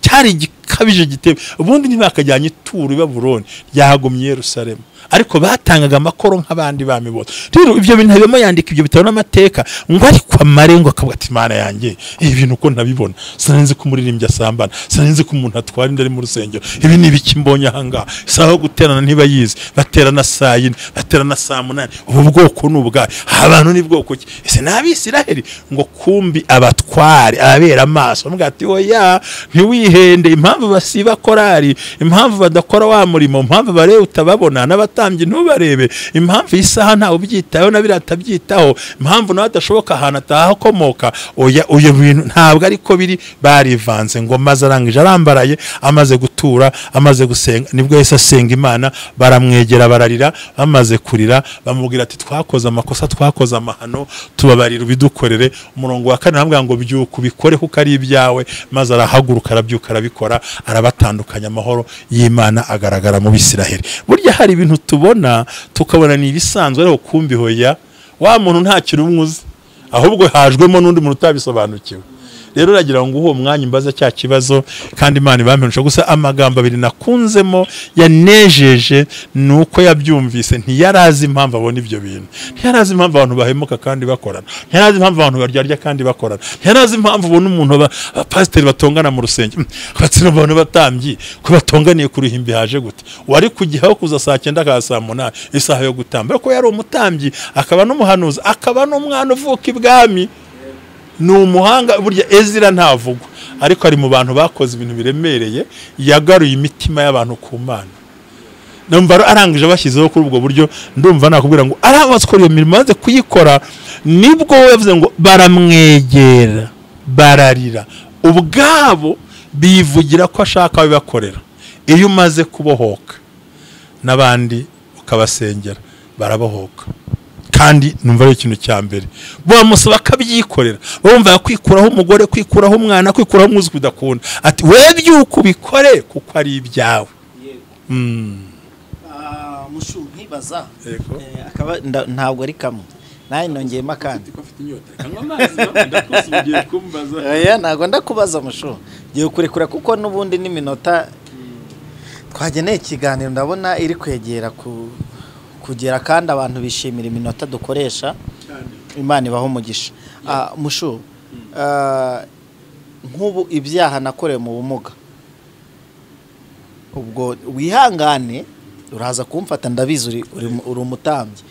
cyari igikabije gitebe. Ubundi ntibakajyanye ituro i Babuloni, ryagumye i Yerusalemu, ariko batangaga amakoro nk'abandi bami bose. Rero ibyo bintu habimo yandika ibyo bitabo n'amateka, ngo ariko amarengo akavuga ati Imana yanjye ibi bintu uko ntabibona, sinzi ko umuririmbyi asambana, sinzi ko umuntu atwara inda ari mu rusengero, ibi ni ibiki mbonye aha ngaha? Isaha yo guterana ntibayizi, baterana saa 4, baterana saa 8, ubu bwoko ni ubwahe? Abantu ni bwoko ki? Ese n'Abisiraheli? Ngo kumbi abatware abera amaso bamubwira ati oya ntiwihende, impamvu basiba korari, impamvu badakora wa murimo, impamvu bareba utababona n'abatambyi ntubarebe, impamvu isaha ntawe ubyitaho na biratabyitaho, impamvu nawe adashoboka ahantu atahakomoka, oya uyo bintu ntabwo ariko biri. Barivanze ngo maze arangije arambaraye, amaze gutura, amaze gusenga, nibwo yahise asenga Imana, baramwegera bararira, bamaze kurira bamubwira ati twakoze amakosa, twakoze amahano, tubabarira ubidukorere. Umurongo wa kane aramubwira ngo byuka ubikore kuko ari ibyawe, maze arahaguruka arabyuka arabikora, arabatandukanya, amahoro y'Imana agaragara mu Bisiraheli. Burya hari ibintu tubona tukabona ni ibisanzwe, ariko kumbi hoya wa muntu nta kintu umwuzi, ahubwo hajwemo n'undi muntu utabisobanukiwe. Rero uragira ngo uwo mwanya imbaza cya kibazo, kandi Imana ibampenusha. Gusa amagambo abiri nakunzemo yanejeje nuko yabyumvise, ntiyarazi impamvu abona ibyo bintu, ntiyarazi impamvu abantu bahemuka kandi bakorana, ntiyarazi impamvu abantu baryarya kandi bakorana, ntiyarazi impamvu ubona umuntu abapasiteri batongana mu rusengero, abatsina abantu batambyi ko batonganiye ku ruhimbi haje gute? Wari kugihaho kuza saa 9 ka saa 8 isaha yo gutamba, ariko yari umutambyi akaba n'umuhanuzi akaba n'umwana uvuka ibwami, ni umuhanga. Burya Ezira ntavugwa, ariko ari mu bantu bakoze ibintu biremereye, yagaruye imitima y'abantu ku Mana. Ndumva arangije bashyizeho kuri ubwo buryo, ndumva nakubwira ngo aramaze gukora iyo mirimo, amaze kuyikora, nibwo yavuze ngo baramwegera bararira, ubwabo bivugira ko ashaka abibakorera. Iyo umaze kubohoka n'abandi ukabasengera barabohoka, kandi numva ari ikintu cya mbere bamusaba akabyikorera. Bumva kwikuraho umugore, kwikuraho umwana, kwikuraho umwuzukuru udakunda, ati we byuka ubikore kuko ari ibyawe. Mushu nkibaza akaba ntabwo ari kamwe, naye nongeyemo akandi. Oya ntabwo ndakubaza mushu, ngiye kurekura kuko n'ubundi n'iminota twageneye ikiganiro ndabona iri kwegera kugera, kandi abantu bishimira iminota dukoresha. Imana ibaho umugisha. Mushu, nk'ubu ibyaha nakorewe mu bumuga, ubwo wihangane uraza kumfata, ndabizi uri umutambyi.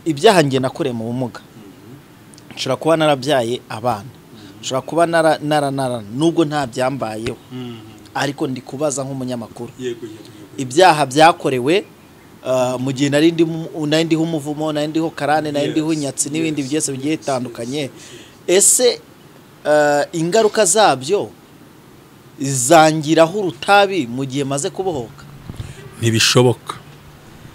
Ibyaha nge nakorewe mu bumuga, nshobora kuba narabyaye abana, nshobora kuba naranarana nubwo nta byambayeho, ariko ndi kubaza nk'umunyamakuru. Ibyaha byakorewe mu gihe nari ndiho umuvumo, nari ndiho karane, nari ndiho inyatsi n'ibindi byose bigiye bitandukanye, Ese ingaruka zabyo zangiraho urutabi mu gihe maze kubohoka? Ntibishoboka.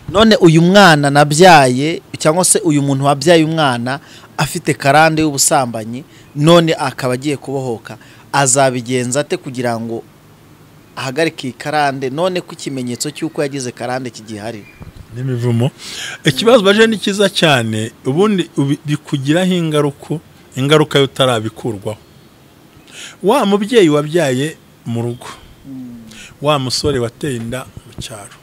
None uyu mwana nabyaye cyangwa se uyu muntu wabyaye umwana afite karande y'ubusambanyi none akaba agiye kubohoka, azabigenza ate kugira ngo ahagarike karande none ko ikimenyetso cy'uko yagize karande kigihari n'imivumo? Ikibazo baje ni cyiza cyane. Ubundi bikugiraho ingaruka yo utarabikurwaho. Wa mubyeyi wabyaye mu rugo, wa musore wateye inda mu cyaro,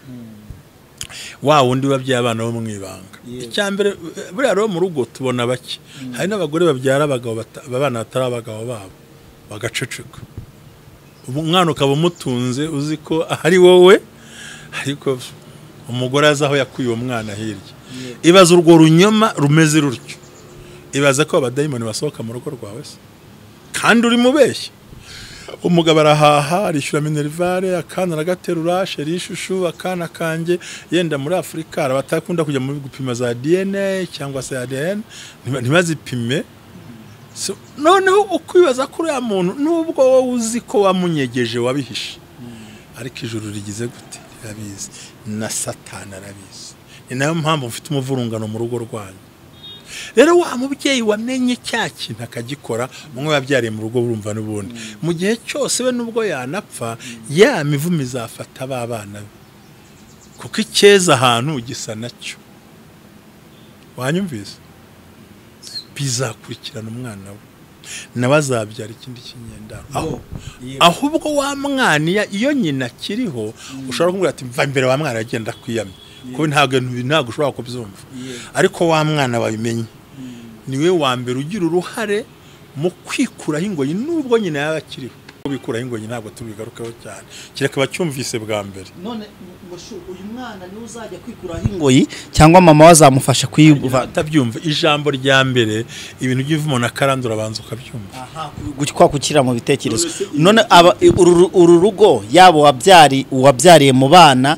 wa wundi wabyaye abana bo mu ibanga. Icyambere buriya rero mu rugo tubona bake, hari n'abagore babyara abagabo abana batari abagabo babo bagaceceka, umwana ukaba umutunze uzi ko ari wowe, ariko umugore azi aho yakuye uwo mwana hirya. Ibaza urwo runyoma rumeze rutyo, ibaza ko abadayimoni basohoka mu rugo rwawe se kandi uri mubeshya. Umugabo arahaha, arishyura minerivare, akana aragaterura, sheri ishushu, akana kanjye. Yenda muri Afurika hari abatakunda kujya mu gupima za DNA cyangwa se ADN, ntibazipime. So, noneho ukwibaza kuri uriya muntu nubwo wowe uzi ko wamunyegeje wabihishe, ariko ijuru rigize gute? Rirabizi, na Satani arabizi. Ni nayo mpamvu mfite umuvurungano mu rugo rwanyu. Rero wa mubyeyi wamenye cya kintu akagikora, umwe wabyariye mu rugo urumva n'ubundi mu gihe cyose we nubwo yanapfa ya mivumo izafata ba bana be, kuko icyeza ahantu gisa nacyo. Wanyumvise? Bizakurikirana umwana we, nawe azabyara ikindi kinyendaro. Ahubwo wa mwana iyo nyina akiriho ushobora kumubwira ati mva imbere wa mwana agenda kwiyamye, kuko ntabwo ushobora kubyumva. Ariko wa mwana wabimenye niwe wa mbere ugira uruhare mu kwikuraho ingoyi nubwo nyina yaba akiriho. Bikuraho ingoyi ntabwo tubigarukaho cyane, kereka bacyumvise bwa mbere. None ngo uyu mwana niwe uzajya kwikuraho ingoyi cyangwa mama wazamufasha kuyiva? Atabyumva ijambo rya mbere, ibintu by'ivumo na karande urabanza ukabyumva. Aha, kwa kukira mu bitekerezo. None uru rugo yabo wabyariye mu bana,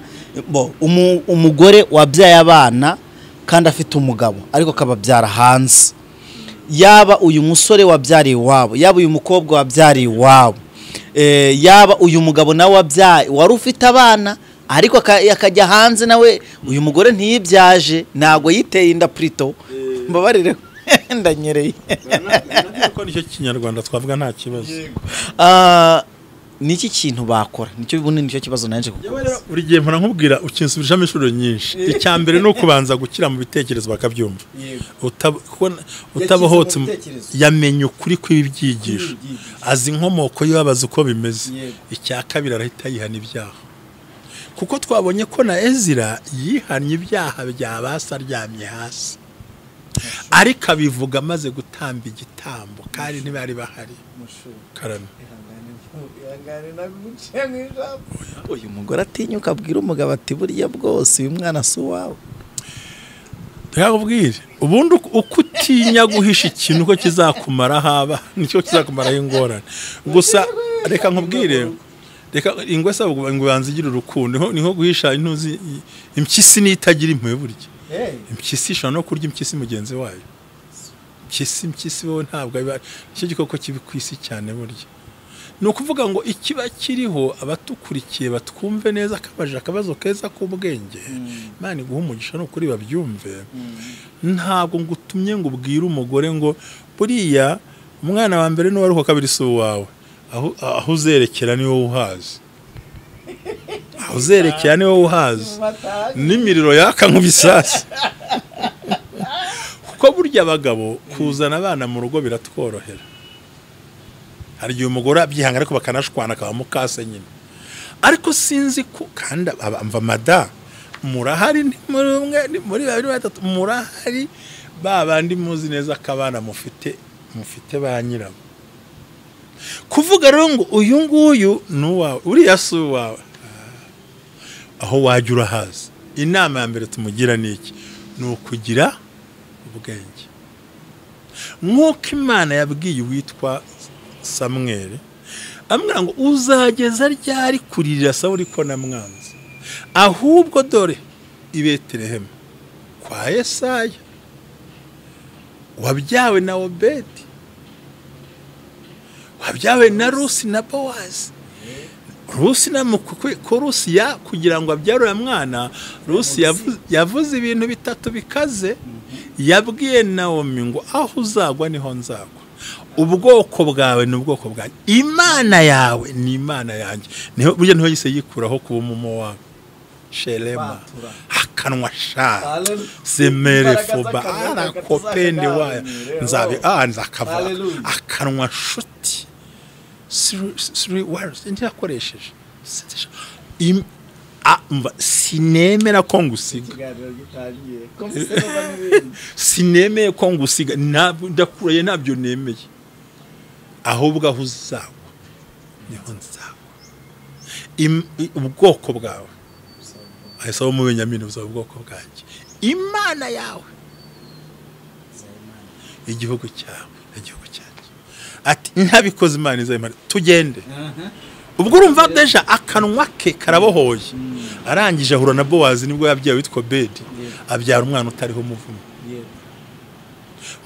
umugore wabyaye abana kandi afite umugabo ariko akababyara hanze, yaba uyu musore wabyariye iwabo, yaba uyu mukobwa wabyariye iwabo, yaba uyu mugabo nawe wabyaye wari ufite abana ariko akajya hanze nawe, uyu mugore ntiyibyaje, ntago yiteye inda prito, mbabarire ndanyereye. Ko nicyo Kinyarwanda twavuga nta kibazo. Niki kintu bakora nicyo bundi nicyo kibazo nanje kukubaza. Buri gihe mpora nkubwira ukinsubirishamo inshuro nyinshi. Icya mbere no kubanza gukira mu bitekerezo bakabyumva. Utabohotse yamenye ukuri kw'ibyigisho, azi inkomoko y'abaza uko bimeze. Icya kabiri arahita yihana ibyaha, kuko twabonye ko na Ezira yihannye ibyaha bya basa aryamye hasi, ariko abivuga amaze gutamba igitambo kandi ntibari bahari. Karame. Uyu mugore atinyuka abwira umugabo ati buriya bwose uyu mwana si uwawe. Ndakubwira ubundi uko utinya guhisha ikintu ko kizakumara haba nicyo kizakumaraho ingorane. Gusa reka nkubwire, reka ingwe saba ngo banze igira urukundo, niho guhisha intuzi impyisi nitagira impuhwe burya. Impyisi ishobora no kurya impyisi mugenzi wayo. Impyisi wowe ntabwo icyo gikoko kibi ku isi cyane burya. Ni ukuvuga ngo ikiba kiriho abatukurikiye batwumve neza, akabaje akabazo keza k'ubwenge, Imana iguhe umugisha no kuri babyumve. Ntabwo ngutumye ngo ubwire umugore ngo buriya umwana wa mbere n'uwa kabiri si uwawe, aho uzerekera ni wowe uhazi, aho uzerekera ni wowe uhazi, n'imiriro yaka nk'ibisasi. Kuko burya abagabo kuzana abana mu rugo biratworohera. Hari igihe umugore abyihanga ariko bakanashwana akaba mukase nyine. Ariko sinzi ko kandi mva mada murahari muri umwe muri babiri batatu murahari babandi muzi neza akabana mufite ba nyirabo. Kuvuga rero ngo uyu nguyu nuwawe uriya si uwawe, aho wajya urahazi. Inama ya mbere tumugira niki? Ni ukugira ubwenge. Nk'uko Imana yabwiye uwitwa Samweli, amubwira ngo uzageza ryari kuririra Sawuli ko namwanze, ahubwo dore i Betelehemu kwa Yesaya wabyawe na Obedi Wabyawe na Rusi na Bowazi. Rusi na Rusi kugira ngo abyare uyu mwana, Rusi yavuze ibintu bitatu bikaze. Yabwiye Nawomi ngo aho uzagwa niho nzagwa, ubwoko bwawe ni ubwoko bwanjye, Imana yawe ni Imana yanjye. Niho burya niho yise yikuraho kuba umumowabu. Shelema akanwa sha semerefoba arakopende waya nzabe nzakava akanwa shuti three words ntiyakoresheje. Sinemera ko ngusiga, sinemeye ko ngusiga, ndakuraye ntabyo nemeye, ahubwo aho uzagwa niho nzagwa, ubwoko bwawe ahise mu Benyamini buzaba ubwoko bwanjye, Imana yawe igihugu cyawe igihugu cyanjye. Ati ntabikoze Imana izayimara, tugende. Ubwo urumva deja akanwa ke karabohoye. Arangije ahura na Bowazi, nibwo yabyaye witwa Obedi, abyara umwana utariho umuvumo.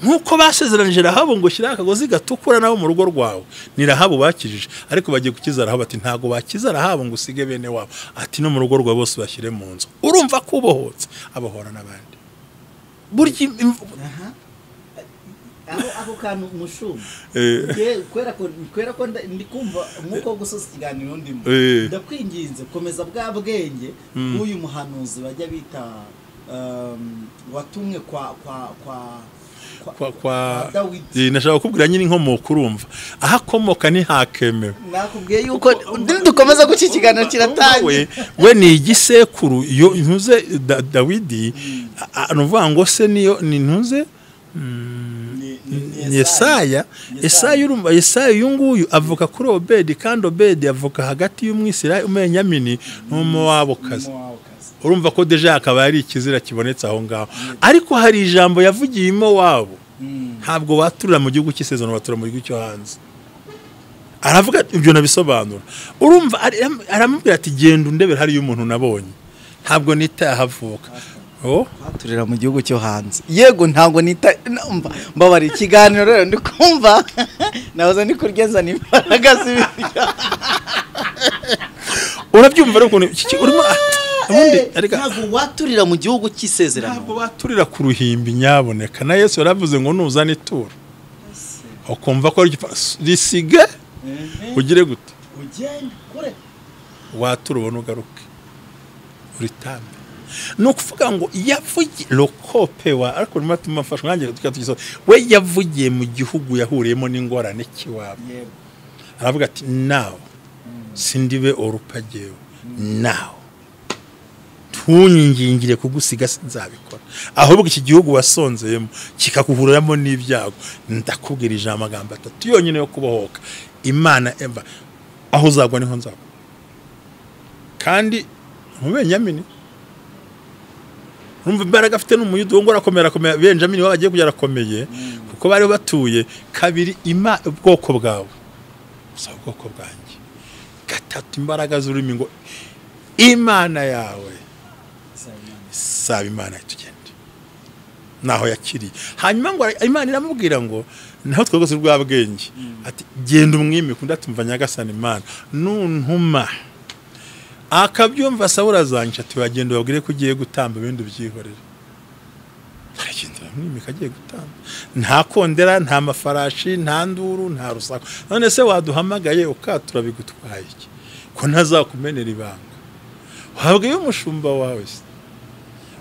Nkuko basezeranije Rahabu ngo shyira akagozi gatukura nabo mu rugo rwawe, ni Rahabu bakijije, ariko bagiye gukiza Rahabu ati ntago bakiza Rahabu ngo usige bene wabo, ati no mu rugo rwawe bose bashyire mu nzu. Urumva kubohotse abohora n'abandi. Burya aho kantu mushumba kwera ko ndi kumva umwuka wo gusoza ikiganiro ndimo, ndakwinginze komeza bwa bwenge bw'uyu muhanuzi bajya bita watumwe kwa kwa kwa kwa Dawidi. Nashaka kukubwira nyine inkomoko, urumva aho akomoka ntihakemewe. Nakubwiye yuko dukomeza guca ikiganiro kiratangiye. We ni igisekuru iyo ntuze Dawidi, nuvuga ngo se niyo ni ntuze Yesaya. Yesaya urumva Yesaya uyu nguyu avuka kuri Obedi, kandi Obedi avuka hagati y'Umwisirayeli Umubenyamini n'Umumowabukazi. Urumva ko deja akaba ari ikizira kibonetse aho ngaho. Ariko hari ijambo yavugiye Mowabu, ntabwo baturira mu gihugu cy'isezerano, batura mu gihugu cyo hanze. Aravuga ibyo nabisobanura. Urumva aramubwira ati genda undebere hari umuntu nabonye, ntabwo nitahavuka. Baturira mu gihugu cyo hanze. Yego ntabwo nita mbabara ikiganiro rero ndi kumva nahoza ndi kuryenza n'imbaraga z'ibiryo. Urabyumva rero ukuntu urimo ubundi ntabwo waturira mu gihugu cy'isezerano, ntabwo waturira ku ruhimbi nyaboneka. Na Yesu yaravuze ngo nuzana ituro ukumva ko risige ugire gute ugende kure, watura ubone ugaruke uritambe. Nukuvuga ngo yavugiye lokope wa ariko nima mfashwa nanjye tukatugiso we yavugiye mu gihugu yahuriyemo n'ingorane kiwabo. Aravuga ati now sindibe orupagewe now tunyingingire kugusiga sinzabikora, ahubwo iki gihugu wasonzeyemo kikakuhuriramo n'ibyago, ndakubwira ijambo amagambo atatu yonyine yo kubohoka. Imana emva aho uzagwa niho nzagwa, kandi mu Benyamini urumva imbaraga afite n'umuyuda ngo arakomera akomeye, Benjamini wabo agiye kugera akomeye kuko bari batuye. Kabiri, ima ubwoko bwawe usaba ubwoko bwanjye. Gatatu, imbaraga z'ururimi ngo Imana yawe saba Imana tugende. Naho yakiriye. Hanyuma ngo Imana iramubwira ngo naho twegose rwa bwenge ati genda umwimike, undi atumva Nyagasani Imana nuntuma akabyumva Sawuli azanyica, ati bagenda babwire ko ugiye gutamba ibindi byihorere. Aragenda aramwimika agiye gutamba, nta kondera, nta mafarashi, nta nduru, nta rusaku. None se waduhamagaye ukatura bigutwaye iki ko ntazakumenera ibanga? Wabwiye umushumba wawe se?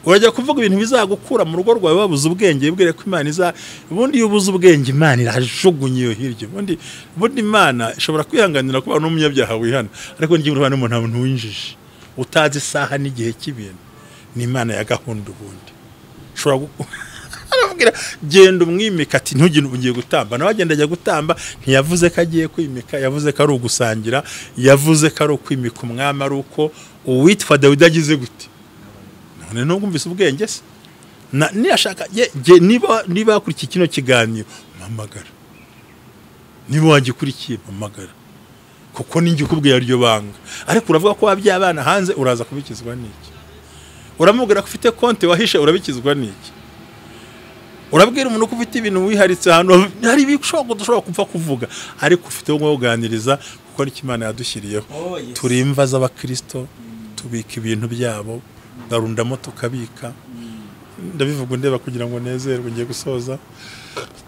Urajya kuvuga ibintu bizagukura mu rugo rwawe wabuze ubwenge, bwire ko Imana iza. Ubundi iyo ubuze ubwenge Imana irajugunye iyo hirya. Ubundi Imana ishobora kwihanganira kuba n'umunyabyaha wihana, ariko ngiye urabana n'umuntu winjije utazi isaha n'igihe cy'ibintu, ni Imana ya gahunda. Ubundi ishobora arabwira genda umwimika ati ntugende ugiye gutamba, nawe agenda ajya gutamba. Ntiyavuze ko agiye kwimika, yavuze ko ari ugusangira, yavuze ko ari ukwimika umwami, ari uko uwitwa Dawidi agize gute. None ntugumvise ubwenge se? Niyashaka niba yakurikiye kino kiganiro mpamagara, niba wagikurikiye mpamagara, kuko ninjye ukubwiye aryo banga. Ariko uravuga ko wabyaye abana hanze, uraza kubikizwa n'iki? Uramubwira ko ufite konti wahishe, urabikizwa n'iki? Urabwira umuntu ko ufite ibintu wiharitse ahantu hari ibishoboka dushobora kupfa kuvuga, ariko ufite wo kuganiriza kuko ni Imana yadushyiriyeho. Turi imva z'abakristo, tubika ibintu byabo, barundamo tukabika. Ndabivuga ndeba kugira ngo nezerwe, ngiye gusoza.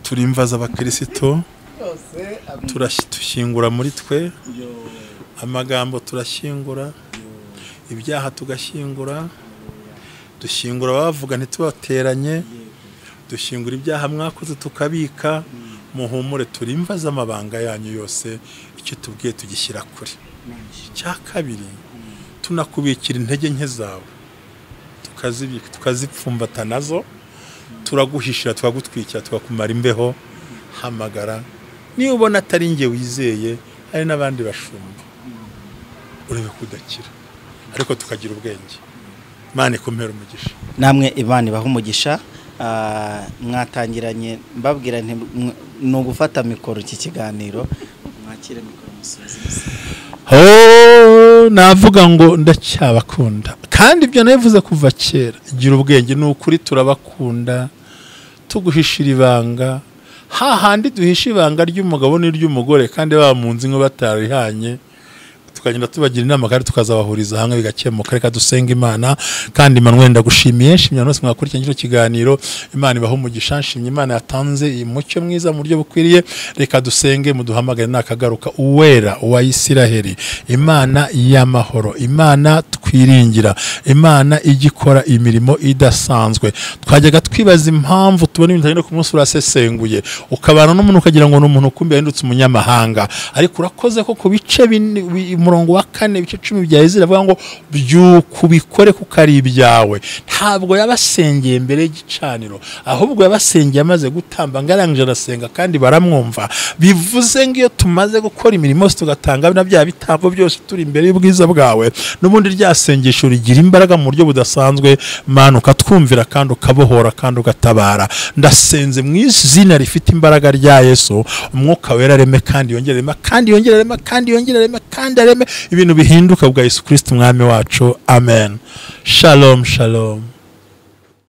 Turi imva z'abakristo, turashyingura muri twe amagambo, turashyingura ibyaha, tugashyingura, dushyingura abavuga ntitubateranye, dushyingura ibyaha mwakoze tukabika. Muhumure, turi imva z'amabanga yanyu yose, icyo tubwiye tugishyira kure. Icya kabiri, tunakubikira intege nke zawe, tukazibika, tukazipfumbata nazo, turaguhishira, tukagutwikira, tukakumara imbeho. Hamagara niba ubona atari njye wizeye, hari n'abandi bashumba, urebe kudakira, ariko tukagira ubwenge. Imana ikumpere umugisha. Namwe Imana ibahe umugisha. Mwatangiranye mbabwira nti ni ugufata mikoro iki kiganiro, mwakire mikoro musoze. Navuga ngo ndacyabakunda, kandi ibyo nabivuze kuva kera. Gira ubwenge, ni ukuri turabakunda, tuguhishira ibanga hahandi duhisha ibanga ry'umugabo n'iry'umugore, kandi baba mu nzu imwe batarihanye, tukagenda tubagira inama kandi tukazabahuriza hamwe bigakemuka. Reka dusenga Imana. Kandi Emmanuel, ndagushimiye, nshimye abantu bose mwakurikiranye kino kiganiro. Imana ibahe umugisha, nshimye Imana yatanze iyi mucyo mwiza mu buryo bukwiriye. Reka dusenge, muduhamagare nakagaruka. Uwera wa Isiraheli, Imana y'amahoro, Imana twiringira, Imana igikora imirimo idasanzwe. Twajyaga twibaza impamvu tubona ibintu bitagenda ku munsi urasesenguye, ukabana n'umuntu ukagira ngo ni umuntu, kumbe yahindutse umunyamahanga. Ariko urakoze ko ku bice umurongo wa 4 ibice 10 bya Ezira avuga ngo byukubikore kuko ari ibyawe. Ntabwo yabasengeye mbere y'igicaniro, ahubwo yabasengeye amaze gutamba, ngarangije arasenga kandi baramwumva. Bivuze ngo iyo tumaze gukora imirimo tugatanga na bya bitambo byose turi imbere y'ubwiza bwawe, n'ubundi rya sengesho rigira imbaraga mu buryo budasanzwe. Mana ukatwumvira kandi ukabohora kandi ugatabara. Ndasenze mu izina rifite imbaraga rya Yesu, umwuka wera areme kandi yongere areme kandi yongere areme kandi yongere areme kandi areme, ibintu bihinduka bwa Yesu Kristo umwami wacu. Amen. Shalom, shalom.